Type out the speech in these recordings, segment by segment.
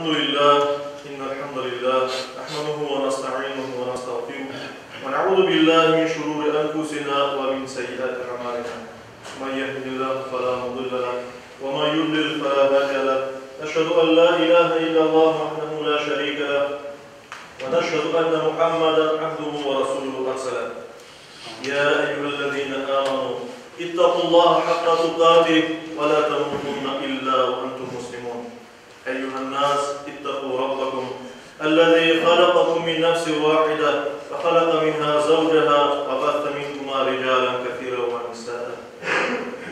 الحمد لله إن الحمد لله نحمده ونستعينه ونستغفره ونعوذ بالله من شرور أنفسنا ومن سيئات أعمالنا من يهده الله فلا مضل له ومن يضلل فلا هادي له نشهد أن لا إله إلا الله وحده لا شريك له ونشهد أن محمدا عبده ورسوله أرسله يا أيها الذين آمنوا اتقوا الله حق تقاته ولا تموتن إلا وأنتم مسلمون أيها الناس اتقوا ربكم الذي خلقكم من نفس واحدة فخلق منها زوجها وبث منهما رجالا كثيرا ونساء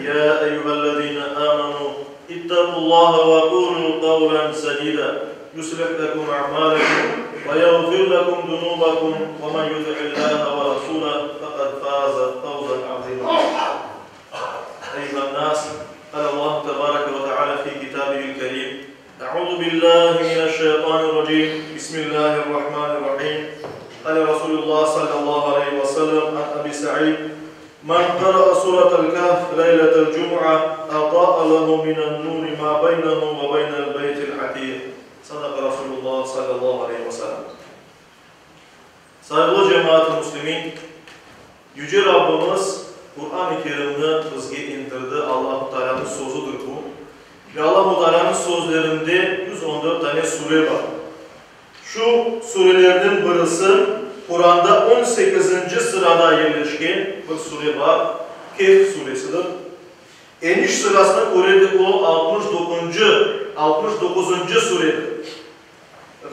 يا أيها الذين آمنوا اتقوا الله وقولوا قولا سديدا يصلح لكم أعمالكم ويغفر لكم ذنوبكم ومن يطع الله ورسوله فقد فاز فوزا عظيما أيها الناس قال الله تبارك وتعالى في كتابه الكريم أعوذ بالله من الشيطان الرجيم بسم الله الرحمن الرحيم قال رسول الله صلى الله عليه وسلم عن أبي سعيد من قرأ سورة الكهف ليلة الجمعة أضاء له من النور ما بينه وبين البيت العتيق صدق رسول الله صلى الله عليه وسلم Sayğılı cemaat-ı müslimin, Yüce Rabbimiz Quran-ı Kerimni bizge indirdi, Allahu Tealânıñ sözüdir bu. Ve Allahu Tealânıñ sözlerinde 114 tane sure bar. Şu surelerden birisi, Quranda on sekizinci sırada yerleşken bir sure bar, Kehf suresidir. Eniş sırasına köre de o altmış dokuncu, 69-ncı suredir.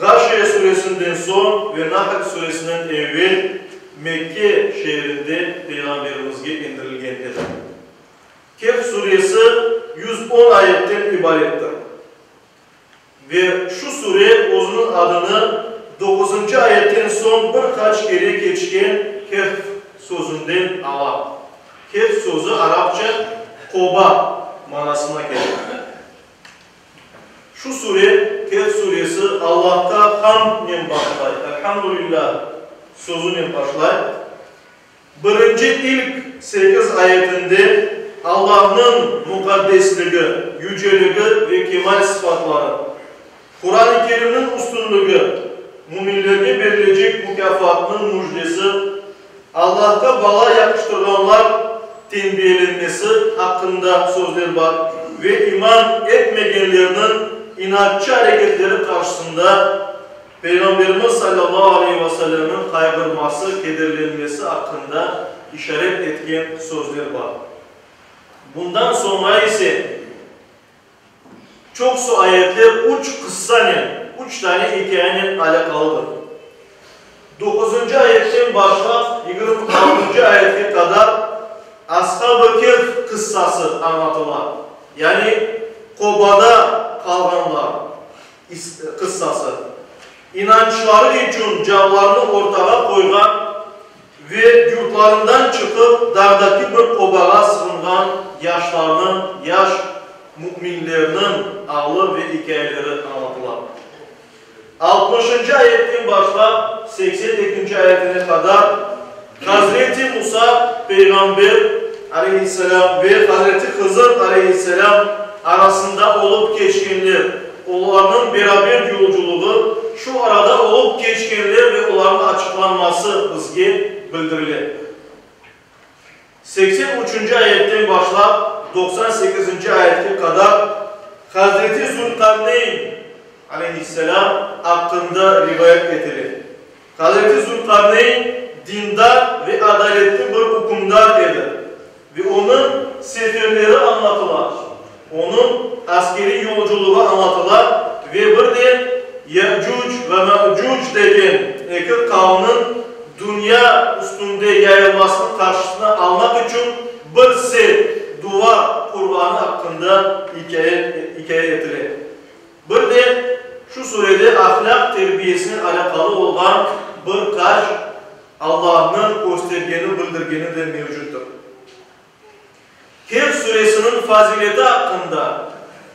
Ğaşiye suresinden soñ ve Nahl suresinden evel Mekke şeerinde Peyğamberimizge indirilgen edi. Kehf suresi 110 ayetten ibarettir. Ve şu sure özüniñ adını doquzıncı ayetten soñ bir qaç kere keçken kehf sözünden ala. Kehf sözü arapça qoba manasına kele. Şu sure, Kehf suresi, Allahqa hamdnen başlay, Elhamdülillah sözünen başlay. Birinci ilk sekiz ayetinde Allahnıñ muqaddesligi, yüceligi ve kemal sıfatları, Quran-ı Kerimniñ üstünligi, müminlerge berilecek mukâfatnıñ müjdesi, Allahqa bala yaqıştırğanlar tenbiyelenmesi aqqında sözler bar ve iman etmegenlerniñ inatçı areketleri qarşısında Peyğamberimiz salâllahu aleyhi ve sellemniñ qayğırması, kederlenmesi aqqında işaret etken sözler bar. Bundan soñra ise çoqusı ayetler üç qıssanen, üç tane ikâyenen alâqalıdır. Doquzıncı ayetten başlap 26-ncı ayetke qadar Ashab-ı Kehf qıssası añlatıla, yani qobada qalğanlar qıssası. İnançları içün canlarını ortağa qoyğan ve yurtlarından çıqıp dağdaki bir qobağa sığınğan yaşlarnıñ, yaş müminlerniñ alı ve ikâyeleri añlatıla. Altmışıncı ayetten başlap seksen ekinci ayetine qadar Hazreti Musa peyğamber, aleyhisselâm, ve Hazreti Hızır, aleyhisselâm, arasında olıp keçkenler, olarnıñ beraber yolculığı, şu arada olıp keçkenler ve olarnıñ açıqlanması bizge bildirile. Seksen üçünci ayetten başlap 98-nci ayetke qadar Hazreti Zülqarneyn, aleyhisselâm, aqqında rivayet etile. Hazreti Zülqarneyn dindar ve adaletli bir ükümdar edi ve onıñ seferleri añlatıla, onıñ askeriy yolculığı añlatıla ve bir de Ye'cuc ve Me'cuc degen eki qavmnıñ dünya üstünde yayılmasınıñ qarşısını almaq içün bir sed, duvar, qurğanı aqqında ikâye ikâye etile. Bir de şu surede ahlâq terbiyesinen alâqalı olğan bir qaç Allahnıñ köstergeni, bildirgeni de mevcuttır. Kehf suresiniñ fazileti aqqında,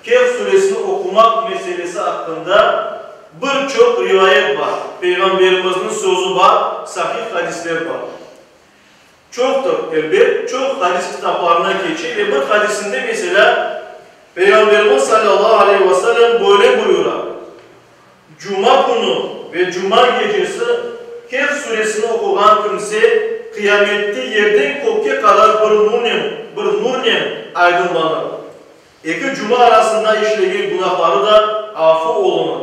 Kehf suresini oqumaq meselesi aqqında bir çoq rivayet bar, Peyğamberimizniñ sözü bar, sahih hadisler bar. Çoqtır, elbet, çoq hadis kitaplarına keçe ve bir hadisinde, meselâ, Peyğamberimiz salâllahu aleyhi ve sellem böyle buyura. Cuma künü ve cuma gecesi Kehf suresini oquğan kimse qıyamette yerden kökke qadar bir nurnen, bir nurnen aydınlanır. Eki cuma arasında işlegen günahları da afu olunır.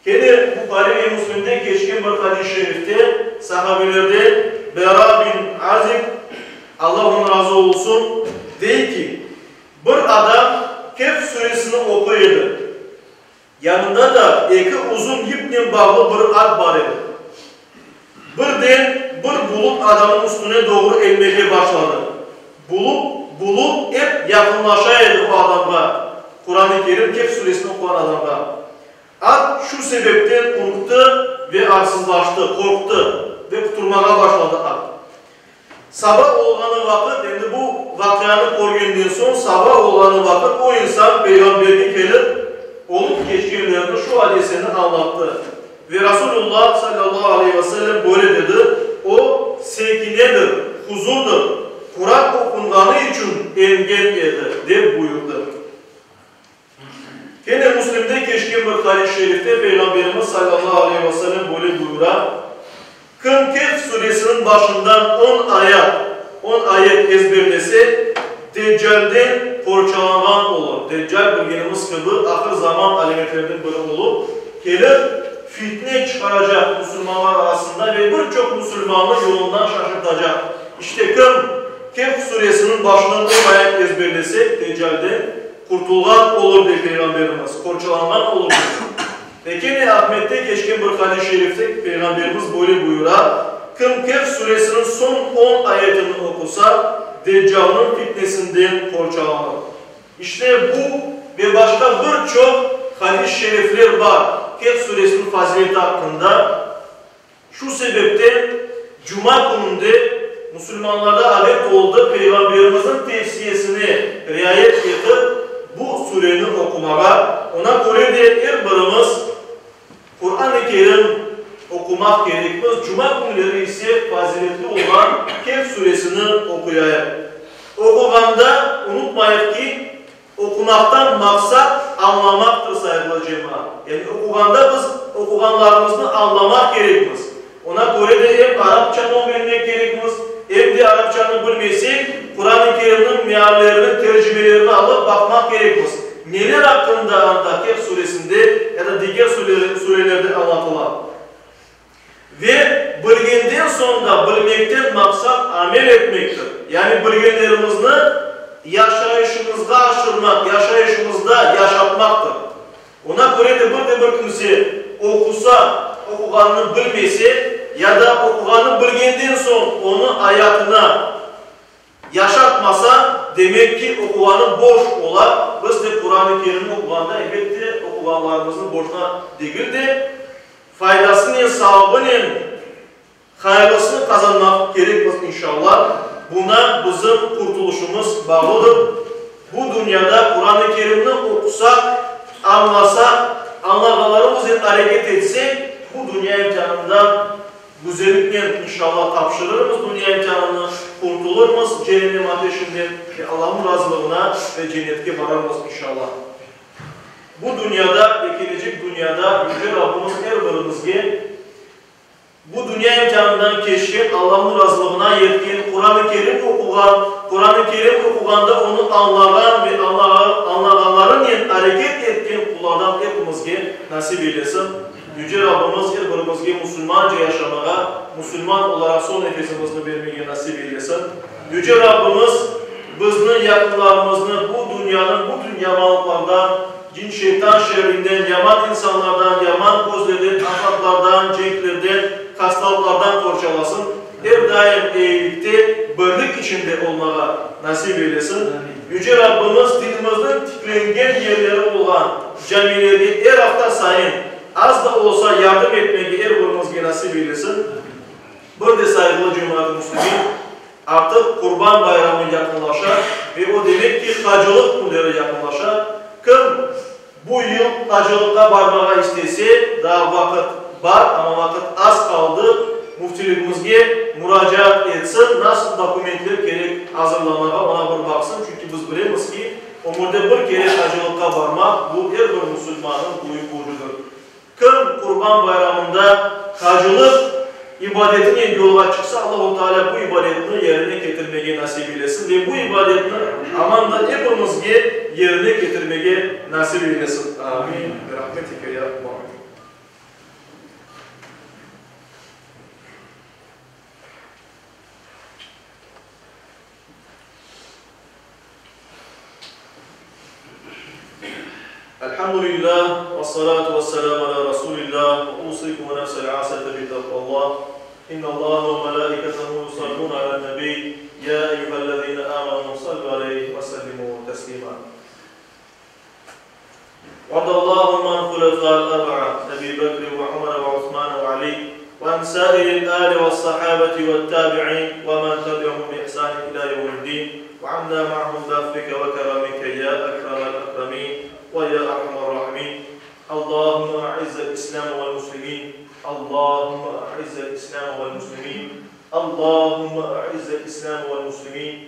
Kene Buhari ve Müslimde keçken bir hadis-i şerifte sahabelerden Bera bin Azib, Allah ondan razı olsun, dey ki, Bir adam Kehf suresini oquy edi. Yanında da eki uzun yipnen bağlı bir at bar edi. Birden bir bulut adamnıñ üstüne doğru enmege başladı. Bulut, bulut ep yaqınlaşa edi o adamğa, Quran-ı Kerim Kehf suresini oquğan adamğa. At şu sebepten ürkti ve arsızlaştı, qorqtı ve quturmağa başladı at. Saba olğanı vaqıt, endi bu vaqianı körgenden soñ, saba olğanı vaqıt o insan Peyğamberge kelip, olıp keçkenlerni, şu adiseni añlattı. Ve Rasulullah, salâllahu aleyhi ve sellem, böyle dedi, O, sekinedir, huzurdır, Quran oqunğanı içün engen edi, dep buyurdı. Kene Müslimde keçken bir hadis-i şerifte Peyğamberimiz salâllahu aleyhi ve sellem böyle buyura, Kim Kehf suresiniñ başından on ayat, on ayet, ezberlese, Deccalden qorçalanğan olur. Deccal, bilgenimiz kibi, ahır zaman alâmetlerden biri olıp, kelip, fitne çıqaracaq musulmanlar arasında ve bir çoq musulmannı yolundan şaşırtacaq. İşte, kim Kehf suresiniñ başından on ayet ezberlese, Deccalden Qurtulğan olur, dey Peyğamberimiz, qorçalanğan olur, dey. Ve kene Ahmette keçken bir hadis-i şerifte Peyğamberimiz böyle buyura, Kim Kehf suresiniñ soñ on ayetini oqusa, Deccalnıñ fitnesinden qorçalanır. İşte bu ve başqa bir çoq hadis-i şerifler bar Kehf suresiniñ fazileti aqqında. Şu sebepten cuma kününde musulmanlarda adet oldı Peyğamberimizniñ tevsiyesine riayet etip bu sureni oqumağa, ona köre de er birimiz Quran-ı Kerim oqumaq kerekmiz, cuma künleri ise faziletli olğan Kehf suresini oquyayıq. Oquğanda unutmayıq ki, Oqumaqtan maqsat añlamaqtır, sayğılı cemaat. Yani oquğanda biz oquğanlarımıznı añlamaq kerekmiz. Ona köre de em arapçanı ögrenmek kerekmiz, em de arapçanı bilmesek, Quran-ı Kerimniñ meallerini, tercimelerini alıp baqmaq kerekmiz, neler aqqında anda Kehf suresinde ya da diger surelerde añlatıla. Ve bilgenden soñ da bilmekten maqsat amel etmektir. Yani bilgenlerimizni yaşayışımızğa aşırmaq, yaşayışımızda yaşatmaqtır. Ona köre de bir de bir kimse oqusa, oquğanını bilmese ya da oquğanını bilgenden soñ onı ayatına Yaşatmasa, demek ki, oquğanı boş ola. Biz de Quran-ı Kerimni oquğanda, elbette, oquğanlarımıznı boşuna degil de, faydasınen, savabınen hayırlısını qazanmaq kerekmiz, inşallah. Buna bizim qurtulışımız bağlıdır. Bu dünyada Quran-ı Kerimni oqusaq, añlasaq, añlağanlarımıznen areket etsek, bu dünya imtianından Güzelliknen, inşallah, tapşırırmız dünya imtianını, qurtulırmız cehennem ateşinden ve Allahnıñ razılığına ve cennetke bararmız, inşallah. Bu dünyada ve kelecek dünyada Yüce Rabbimiz er birimizge bu dünya imtianından keçken, Allahnıñ razılığına yetken, Quran-ı Kerim oquğan, Quran-ı Kerim oquğanda onı añlağan ve añlağanlarınen areket etken qullardan epimizge nasip eylesin. Yüce Rabbimiz er birimizge musulmanca yaşamağa, musulman olaraq soñ nefesimizni bermege nasip eylesin. Yüce Rabbimiz bizni, yaqınlarımıznı bu dünyanıñ bütün yamanlıqlardan, cin-şeytan şerrinden, yaman insanlardan, yaman közlerden, afatlardan, cenklerden, hastalıqlardan qorçalasın, er daim eyilikte, birlik içinde olmağa nasip eylesin. Yüce Rabbimiz dinimizniñ tiklengen yerleri olğan camilerge er afta sayın az da olsa yardım etmege er birimizge nasip eylesin. Bir de sayğılı cemaat-ı müslimin, artıq Qurban bayramı yaqınlaşa ve o demek ki, hacılıq künleri yaqınlaşa. Kim bu yıl hacılıqqa barmağa istese, daa vaqıt bar, amma vaqıt az qaldı, müftiligimizge muracaat etsin, nasıl dokumentler kerek azırlamağa, oña bir baqsın, çünki biz bilemiz ki, ömürde bir kere hacılıqqa barmaq, bu er bir musulmannıñ büyük borcudır. Qurban bayramında hacılıq ibadetinen yolğa çıqsa, Allahu Teala bu ibadetni yerine ketirmege nasip eylesin ve bu ibadetni aman da epimizge yerine ketirmege nasip eylesin. Amin. Bi rahmetike ya erhamer rahimin. Elhamdülillah, vessalatu vesselam ala Rasulillah, ve usikum ve nefsel asete bi taqvallah. İnnallâhe ve melâiketehu yusallûne alen nebiy, ya eyyühellezîne âmenû sallu aleyhi ve sellimû teslîmâ. Radallahu an hulefâ'l erba'a, Ebi Bekr ve Umer ve Osman ve Ali ve an sâiril âli ve's-sahâbeti ve't-tâbi'în ve men tebi'ahum bi ihsânin ilâ yevmiddîn ve annâ ma'ahum bi'afvike ve keramike yâ ekremel ekremîn ve yâ erhamer râhimîn. Allahümme a'izzel İslâme vel muslimîn. Allahümme a'izzel İslâme vel muslimîn. Allahümme a'izzel İslâme vel muslimîn.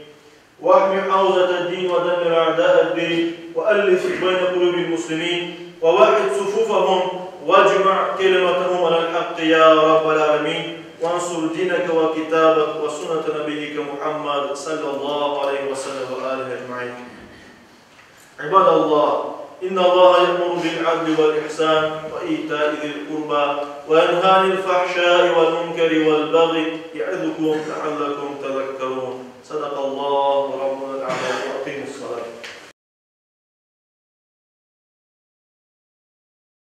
Vahmi havzete-d-din ve demmir a'da'ed-din ve ellif beyne kulubil muslimin ve vahhid sufufahum vecma' kelimetehum alel-hakkı ya Rabbel alemin vansur dineke ve kitabek ve sünnete nebiyyike Muhammed sallallahu aleyhi ve sellem ve alihi ecmain. İbadallah, innallaha ye'muru bil-adli vel-ihsan ve ita'i zil-kurba ve yenha anil-fahşai vel-munkeri vel-bagyi ye'izukum leallekum tezekkerun.